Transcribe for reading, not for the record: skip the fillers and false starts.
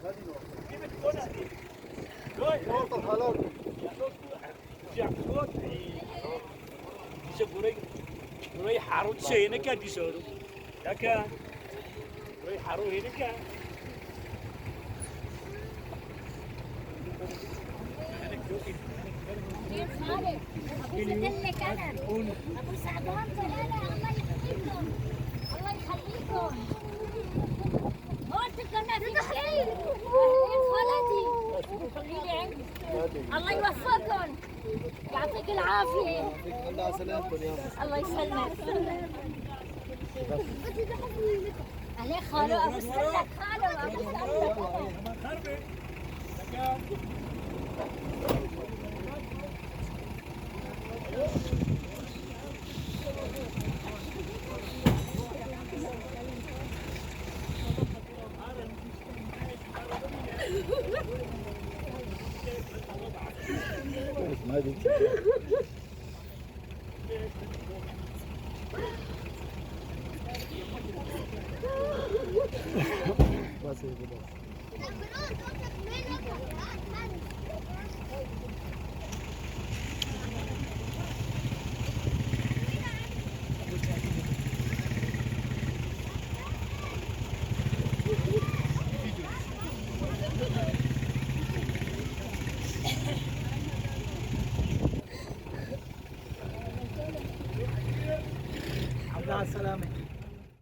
ابو سعدان لا الله يحميكم الله يخليكم. قلت لكم ما في شيء. خالتي خليلي عندي. الله يوفقكم يعطيك العافية. الله يسلمك. عليه خالو ابو سلك خالو ابو سلك. على السلامة.